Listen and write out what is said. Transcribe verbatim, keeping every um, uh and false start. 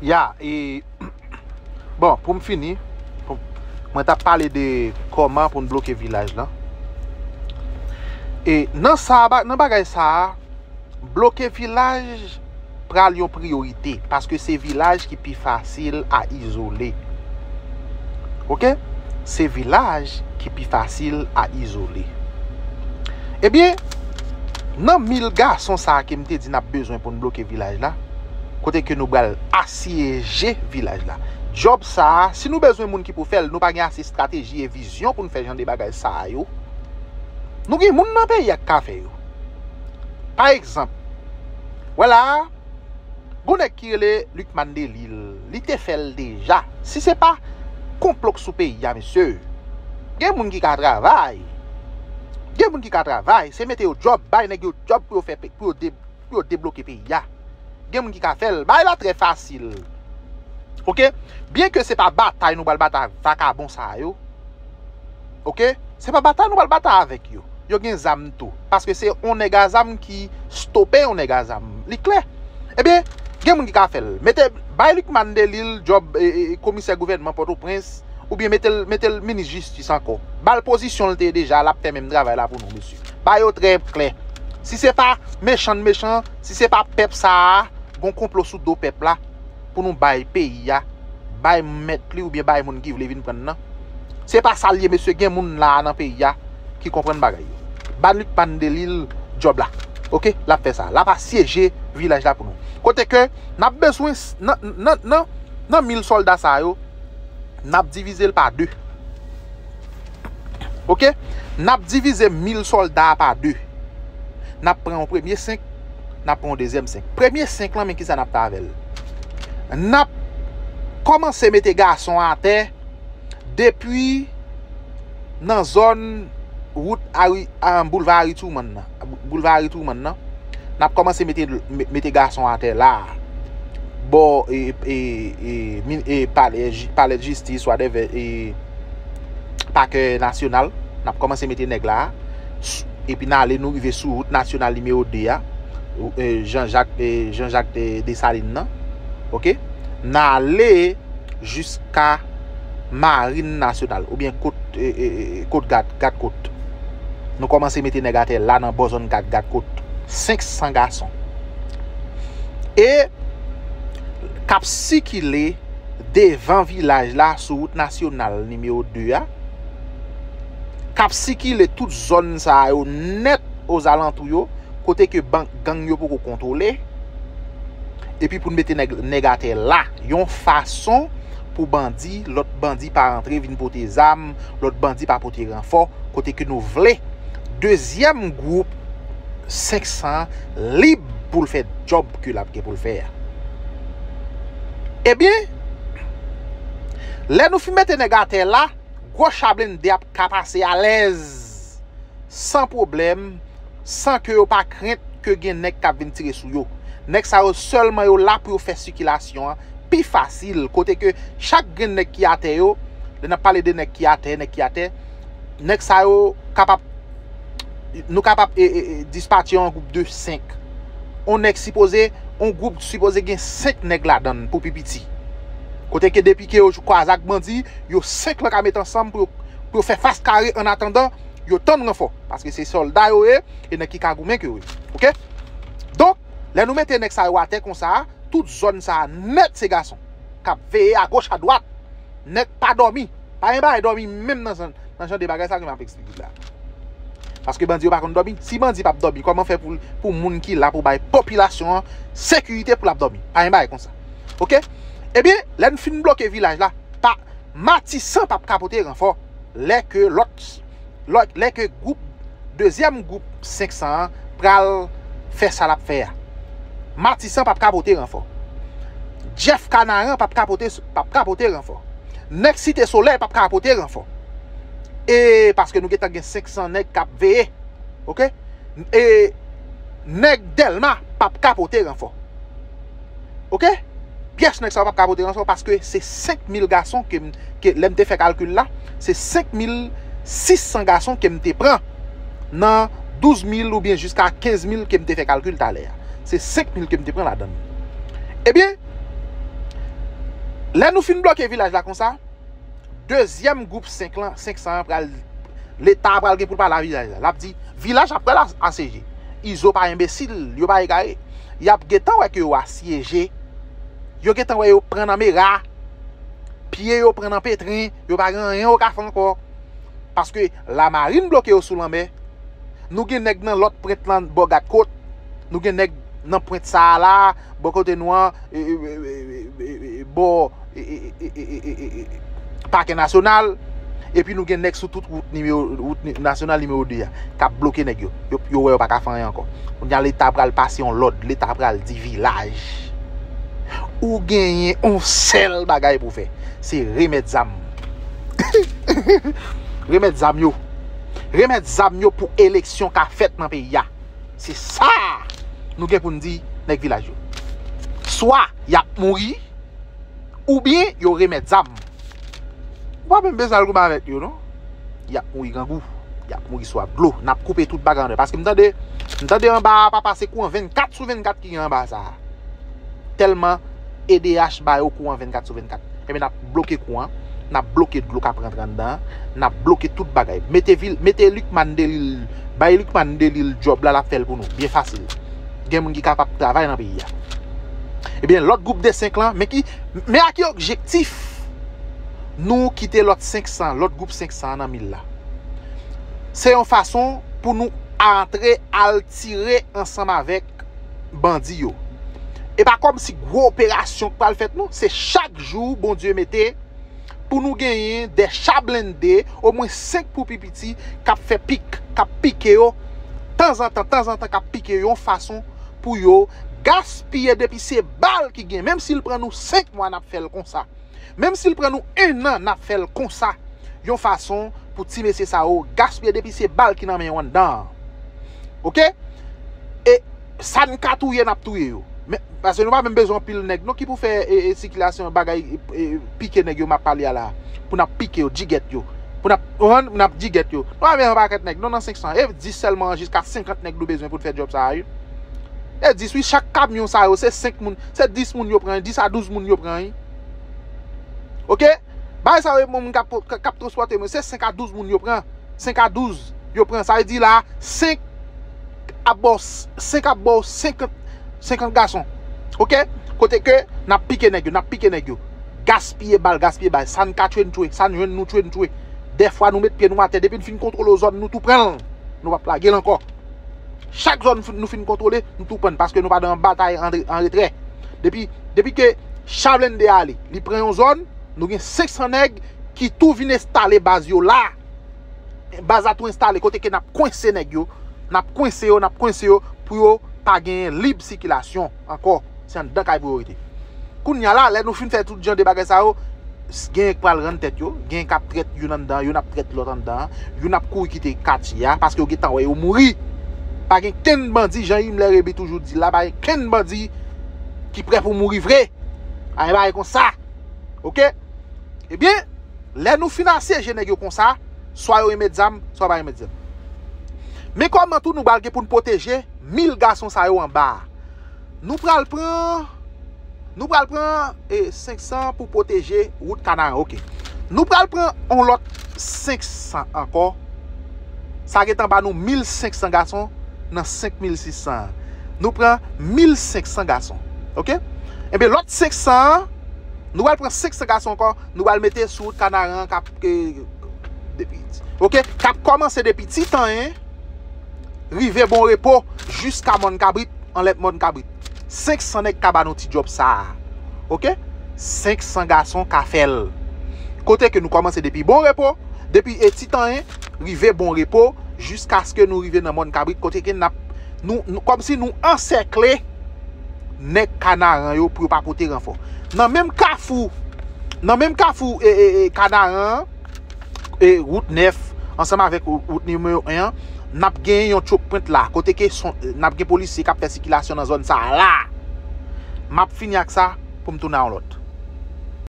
Ya, e, bon, pou m fini, pou, mwen t ap pale de kòman pou n bloke vilaj lan. E nan sa, ba- nan bagay sa a, bloke vilaj pral yon priyorite, paske se vilaj ki pi fasil a izole. Oke? Se vilaj ki pi fasil a izole. Ebyen, nan mil gason sa a ke m te di n ap bezwen pou n bloke vilaj la, kote ke nou pral asyeje vilaj la. Djòb sa a, si nou bezwen moun ki pou fè l, nou pa gen ase estrateji e vizyon pou n fè jan de bagay sa a yo. Nou gen moun nan peyi a k ka fè yo. Pa egzanp, wè la a, gon nèg ki rele Lucmane Delille, li te fè l deja. Si se pa konplo k sou peyi a, mesye, gen moun ki ka travay. Gen moun ki ka travay, se mete yo djòb, bay nèg yo djòb pou yo fè pe- pou yo de- pou yo debloke peyi a. Gen moun ki ka fè l. Bagay la trè fasil. Oke? Byen ke se pa batay nou pral batay ak vakabon sa yo. Oke? Se pa batay nou pral batay avèk yo. Yo gen zam tou. Paske se yon nèg a zam ki stope yon nèg a zam. Li klè. Ebyen, gen moun ki ka fè l. Mete, bay Lucmane Delille djòb e, e, e, komisè gouvènman Pòtoprens, oubyen mete l, mete l minis jistis ankò. Ba l pozisyon l te ye deja, l ap fè menm travay la pou nou, mesye. Ba yo trè klè. Si se pa mechan n mechan, si se pa pèp sa a, gon konplo sou do pèp la, pou nou bay peyi a, bay mèt li oubyen bay moun ki vle vin pran l nan. Se pa sa l ye, mesye, gen moun la a nan peyi a ki konprann bagay yo. Ban Lucmane Delille djòb la. Oke? L ap fè sa. L ap asyeje vilaj la pou nou. Kote ke n ap bezwen s- nan, nan, nan, nan mil sòlda sa yo, n ap divize l pa de. Oke? N ap divize mil sòlda a pa de. N ap pran yon premye senk, n ap pran yon dezyèm senk. Premye senk lan, men kisa n ap fè avè l? N ap kòmanse mete gason atè depi nan zòn wout Harry, ah, boulva Harry Truman nan. Boulva Harry Truman nan. N ap kòmanse mete, mete gason atè la. Bò, e, e, e, min- e, palè, ji- palè de jistis, whatever, e, pakè nasyonal. N ap kòmanse mete nèg la. S- Epi n ale, nou rive sou wout nasyonal nimewo de a. E, Jean Jacques, e, Jean Jacques de, Dessalines nan. Oke? N ale jiska marin nasyonal, oubyen kot, e, e, e, kot gad, gad kot. Nou kòmanse mete nèg atè la nan bò zòn gad, gad kot. Senk san gason. E k ap sikile devan vilaj la sou wout nasyonal nimewo de a. K ap sikile tout zòn sa yo nèt ozalantou yo, kote ke ban- gang yo poko kontwole. Epi pou n mete nèg, nèg atè la, yon fason pou bandi, lòt bandi pa rantre vin pote zam, lòt bandi pa pote ranfò, kote ke nou vle dezyèm gwoup senk san lib pou l fè djòb ke l ap gen pou l fè a. Ebyen, lè nou fin mete nèg atè la, gwo cha blende ap ka pase alèz, san pwoblèm, san ke yo pa krent ke gen nèg k ap vin tire sou yo. Nèg sa yo sèlman yo la pou yo fè sikilasyon an pi fasil, kote ke chak grenn nèg ki atè yo, lè n ap pale de nèg ki atè, nèg ki atè, nèg sa yo kapab, nou kapab e, e, e, dispatche an gwoup de senk. On nèg sipoze, on gwoup sipoze gen senk nèg ladan l pou pi piti. Kote ke depi ke yo kwaze ak bandi, yo senk lan ka met ansanm pou yo, pou yo fè fas kare an atandan yo tann ranfò. Paske se sòlda yo ye, e nèg ki ka goumen ke yo ye. Oke? Donk, lè nou mete nèg sa yo atè konsa, tout zòn sa a nèt se gason k ap veye agoch adwat. Nèg pa dòmi. Pa gen bagay dòmi menm nan jan, nan jan de bagay sa ke m ap eksplike la. Paske bandi yo pa konn dòmi. Si bandi p ap dòmi, kòman fè pou, pou moun ki la pou bay popilasyon an sekirite pou l ap dòmi? Pa gen bagay konsa. Oke? Ebyen, lè n fin bloke vilaj la, pa, Matisan p ap ka pote ranfò. Lè ke lòt, lòt, lè ke gwoup, dezyèm gwoup senk san an pral fè sa l ap fè a. Matisan p ap ka pote ranfò. Jeff Kanaran p ap ka pote, p ap ka pote ranfò. Nèg Site Solèy p ap ka pote ranfò. E paske nou gentan gen senk san nèg k ap veye. Oke? E nèg Dèlma p ap ka pote ranfò. Oke? Pyès nèg sa yo p ap ka pote ranfò paske se senk mil gason ke m, ke lè m te fè kalkil la, se senk mil sis san gason ke m te pran nan douz mil oubyen jiska kenz mil ke m te fè kalkil talè a. Se senk mil ke m te pran ladan l. Ebyen, Lè nou fin bloke vilaj la konsa, dezyèm gwoup senk lan, senk san an pral, Leta pral gen pou l pale a vilaj la. L ap di, vilaj ap pral as- asyeje. Izo pa enbesil, yo pa egare. Y ap gentan wè ke yo asyeje. Yo gentan wè yo pran nan mera. Pye yo pran nan petren, yo pa gen anyen yo ka fè ankò. Paske lamarin bloke yo sou lanmè. Nou gen nèg nan lòt pwent lan bò Gadkòt. Nou gen nèg nan pwent sa a la, bò kote nou an, e, e, e, e, e, e, bò, e, e, e, e, e, e, e, e, Pakè Nasyonal. Epi nou gen nèg sou tout wout nimewo, wout ni- nasyonal nimewo de a, k ap bloke nèg yo. Yo, yo wè yo pa ka fè anyen ankò. Kounye a Leta pral pase yon lòd, Leta pral di vilaj. Ou genyen yon sèl bagay pou fè. Se remèt zam. Remèt zam yo. Remèt zam yo pou eleksyon ka fèt nan peyi a. Se sa nou gen pou n di nèg vilaj yo. Swa y ap mouri, oubyen yo remèt zam. Ou pa menm bezwen al goumen avèk yo, non. Y ap mouri grangou. Y ap mouri swaf dlo. N ap koupe tout bagay an dè. Paske m tande, m tande anba a pa pase kouran vennkat sou vennkat ki gen anba sa a. Tèlman E D H ba yo kouran vennkat sou vennkat. Ebyen, n ap bloke kouran, n ap bloke dlo k ap rantre anndan an, n ap bloke tout bagay. Mete vil, mete Lucmane Delille, bay Lucmane Delille djòb la, l ap fè l pou nou. Byen fasil. Gen moun ki kapab travay nan peyi a. Ebyen, lòt gwoup de senk lan, men ki, men a ki objektif nou kite lòt senk san, lòt gwoup senk san an nan mil la? Se yon fason pou nou antre al tire ansanm avèk bandi yo. E pa kòmsi gwo operasyon k pral fèt, non. Se chak jou Bondye mete pou nou genyen de cha blende, omwen senk pou pi piti, k ap fè pik, k ap pike yo, tanzantan, tanzantan, k ap pike yo, yon fason pou yo gaspiye depi se bal ki gen. Menm si l pran nou senk mwa, n ap fè l konsa. Menm si l pran nou ennan, n ap fè l konsa. Yon fason pou ti mesye sa yo gaspiye depi se bal ki nan men yo anndan an. Oke? E sa n ka touye, n ap touye yo. Men, paske nou pa menm bezwen anpil nèg, non, ki pou fè e, e, sikilasyon bagay, e, e, pike nèg yo m ap pale a la. Pou n ap pike yo, djigèt yo. Pou n ap rann, n ap djigèt yo. Nou pa bezwen pakèt nèg, non, nan senk san. E dis sèlman, jiska senkant nèg nou bezwen pou n fè djòb sa a, wi. E dis, wi, chak kamyon sa yo, se senk moun, se dis moun yo pran, dis a douz moun yo pran, wi. Oke? Bagay sa yo, moun k ap, k ap transpòte mwen, se senk a douz moun yo pran. Senk a douz yo pran. Sa vle di la, senk ap ba w, senk ap ba w senkant, senkant gason. Oke? Kote ke n ap pike nèg yo, n ap pike nèg yo. Gaspiye bal, gaspiye bal. Sa n ka tchwe, n tchwe. Sa n jwenn, nou tchwe, n tchwe. Dèfwa, nou met pye nou atè. Depi n fin kontwole yon zòn, nou tou pran l. Nou p ap lage l ankò. Chak zòn fin- nou fin kontwole, nou tou pran l, paske nou pa nan batay an, an retrè. Depi, depi ke cha blende ale, li pran yon zòn, nou gen senk san nèg ki tou vin enstale baz yo la. Baz la tou enstale, kote ke n ap kwense nèg yo, n ap kwense yo, n ap kwense yo, pou yo pa genyen lib sikilasyon ankò. Se anndan kay pou yo rete. Kounye a la, lè nou fin fè tout jan de bagay sa yo, s- genyen k pral rann tèt yo, genyen k ap trèt youn anndan, youn ap trèt lòt anndan, youn ap kouri kite katye a, paske yo gentan wè yo mouri. Pa gen kenn bandi, jan Himmler Réby toujou di la, pa gen kenn bandi ki prè pou mouri vre. A, e bagay konsa. Oke? Ebyen, lè nou fin asyeje nèg yo konsa, swa yo remet zam, swa yo pa remet zam. Men kòman tou nou pral gen pou n pwoteje mil gason sa yo anba a? Nou pral pran, nou pral pran e, senk san pou pwoteje wout Kanaran. Oke. Nou pral pran yon lòt senk san ankò. Sa gentan ba nou mil senk san gason nan senk mil sis san an. Nou pran mil senk san gason. Oke? Ebyen, lòt senk san an, nou pral pran senk san gason ankò, nou pral mete sou wout Kanaran k ap, ke, depi, oke? K ap kòmanse depi Titanyen, rive Bon Repo, jiska Mòn Kabrit, anlè Mòn Kabrit. Senk san nèg ka ba nou ti djòb sa a. Oke? Senk san gason ka fè l. Kote ke nou kòmanse depi Bon Repo, depi e Titanyen, rive Bon Repo, jiskaske nou rive nan Mòn Kabrit, kote ke n ap, nou, nou, kòmsi nou ansèkle nèg Kanaran yo pou yo pa pote ranfò. Nan menm kafou, nan menm kafou e, e, e, Kanaran an, e, wout nèf, ansanm avèk wout, wout nimewo en an, n ap gen yon choke point la, kote ke son, n ap gen polisye k ap fè sikilasyon nan zòn sa a la. M ap fini ak sa pou m tounen a yon lòt.